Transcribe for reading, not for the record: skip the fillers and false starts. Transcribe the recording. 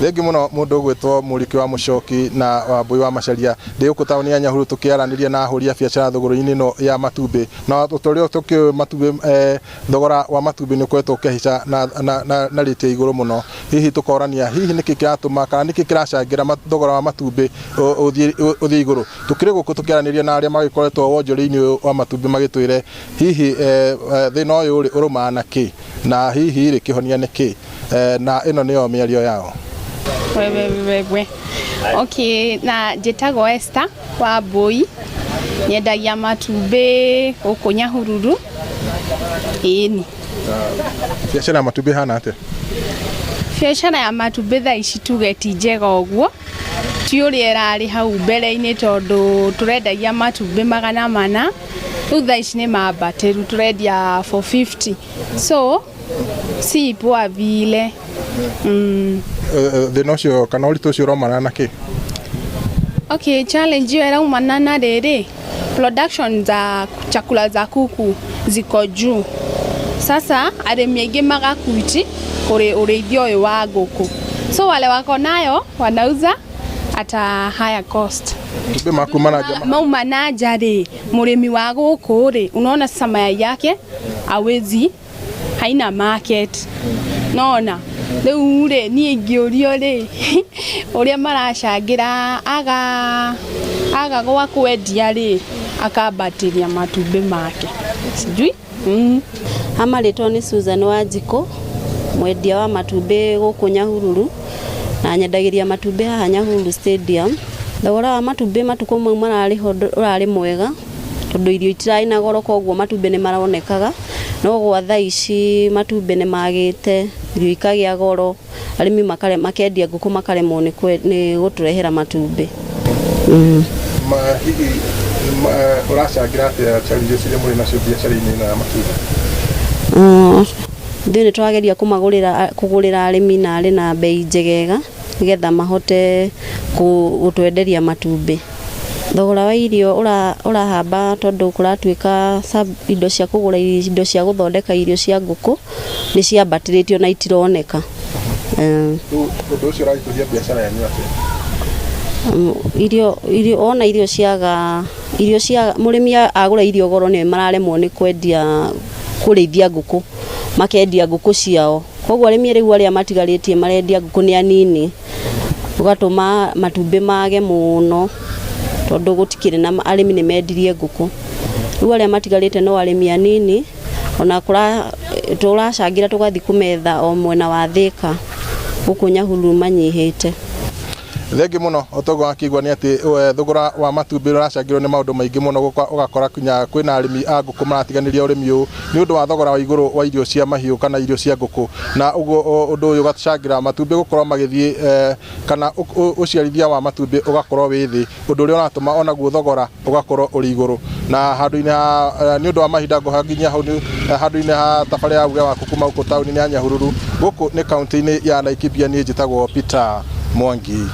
Thengiũ mũno mũndũ ũgwĩtwo Mũrĩki wa Mũcoki na Wambũi wa Macharia. Ndĩ gũkũ taũni ya Nyahururu tũkĩaranĩria na ahũri a biacara thũgũrĩ-inĩ ĩno ya matumbĩ. Na ta ũrĩa tũkĩũĩ matumbĩ thogora wa matumbĩ nĩ ũkoretwo ũkĩhaica na rĩti ya igũrũ mũno. Hihi tũkorania hihi nĩkĩ kĩratũma kana nĩkĩ kĩracangĩra thogora wa matumbĩ ũthiĩ igũrũ. Tũkĩrĩ gũkũ tũkĩaranĩria na arĩa magĩkoretwo wonjoria-inĩ ũyũ wa matumbĩ magĩtwĩre hihi thĩna ũyũ rĩ ũrũmana na kĩ na hihi rĩ kĩhonia nĩ kĩ. Na ĩno nĩyo mĩario yao. We, we, we, we. Okay, na njĩtagwo Esther wa Mbũi, nyendagia matumbĩ gũkũ Nyahururu. Ĩni. Biacara ya matumbĩ ĩhana atĩa? Biacara ya matumbĩ thaa ici tuge ti njega ũguo, ti ũrĩa ĩrarĩ hau mbere-inĩ tondũ tũrendagia matumbĩ 400, rĩu thaa ici nĩ mambatĩru tũrendia 450. So, si poa vile. Thĩna ũcio kana ũritũ ũcio ũraumana na kĩ? Okay, challenge hiyo ĩraumana na rĩrĩ, production za chakula za kuku ziko juu. Sasa arĩmi aingĩ magakuiti kũrĩ ũrĩithia ũyũ wa ngũkũ. So wale wako nayo wanauza at a higher cost. Matumbĩ maku maranjia Mauma na nja rĩ, mũrĩmi wa gũkũ rĩ, unaona sasa mayai yake awezi haina market nona rĩu rĩ niĩ ingĩũrio rĩ ũrĩa maracangĩra aga aga gwa kwendia rĩ akambatĩria matumbĩ make sijui. Amarĩtwo nĩ Susan Wanjikũ, mwendia wa matumbĩ gũkũ Nyahururu, na nyendagĩria matumbĩ haha Nyahururu Stadium. Thogora wa matumbĩ matukũ mau mararĩ ho ũrarĩ mwega, tondũ irio itirarĩ na goro koguo matumbĩ nĩ maronekaga, no gwa thaa ici matumbĩ nĩ magĩte, irio ikagĩa goro, arĩmi makendia ngũkũ makaremwo nĩ gũtũrehera matumbĩ. Hihi ũracangĩra atĩa challenges iria mũrĩ nacio biacara-inĩ ĩno ya matumbĩ? Ithuĩ nĩ tũrageria kũmagũrĩra kũgũrĩra arĩmi na arĩ na bei njegega nĩgetha mahote gũtwenderia matumbĩ. Thogora wa irio ũrahamba tondũ kũratuĩka indo cia kũgũra indo cia gũthondeka irio cia ngũkũ nĩ ciambatĩrĩtio na itironeka. Rĩu ũndũ ũcio ũraritũhia biacara yanyu atĩa? Irio wona irio ciaga irio cia mũrĩmi agũra irio goro nĩ mararemwo nĩ kwendia kũrĩithia ngũkũ makendia ngũkũ ciao. Koguo arĩmi rĩu arĩa matigarĩtie marendia ngũkũ nĩ anini, ũgatũma matumbĩ mage mũno tondũ gũtikĩrĩ na arĩmi nĩ mendirie ngũkũ. Rĩu arĩa matigarĩte no arĩmi anini ona tũracangĩra tũgathiĩ kũmetha o mwena wa Thĩka gũkũ Nyahururu manyihĩte. Thengiũ mũno o toguo wakĩigua nĩ atĩ thogora wa matumbĩ ũracangĩrwo nĩ maũndũ maingĩ mũno ũgakora kinya kwĩna arĩmi a ngũkũ maratiganĩria ũrĩmi ũyũ nĩ ũndũ wa thogora wa igũrũ wa irio cia mahiũ kana irio cia ngũkũ na ũguo ũndũ ũyũ ũgacangĩra matumbĩ gũkorwo magĩthiĩ kana ũciarithia wa matumbĩ ũgakorwo wĩ thĩ ũndũ ũrĩa ũratũma onaguo thogora ũgakorwo ũrĩ igũrũ na handũ-inĩ ha nĩ ũndũ wa mahinda ngũhanginyia hau handũ-inĩ ha tabarĩra ya uge waku kuma gũkũ taũni-inĩ ya Nyahururu gũkũ nĩ kaunti-inĩ ya Laikipia niĩ njĩtagwo Peter Mwangi.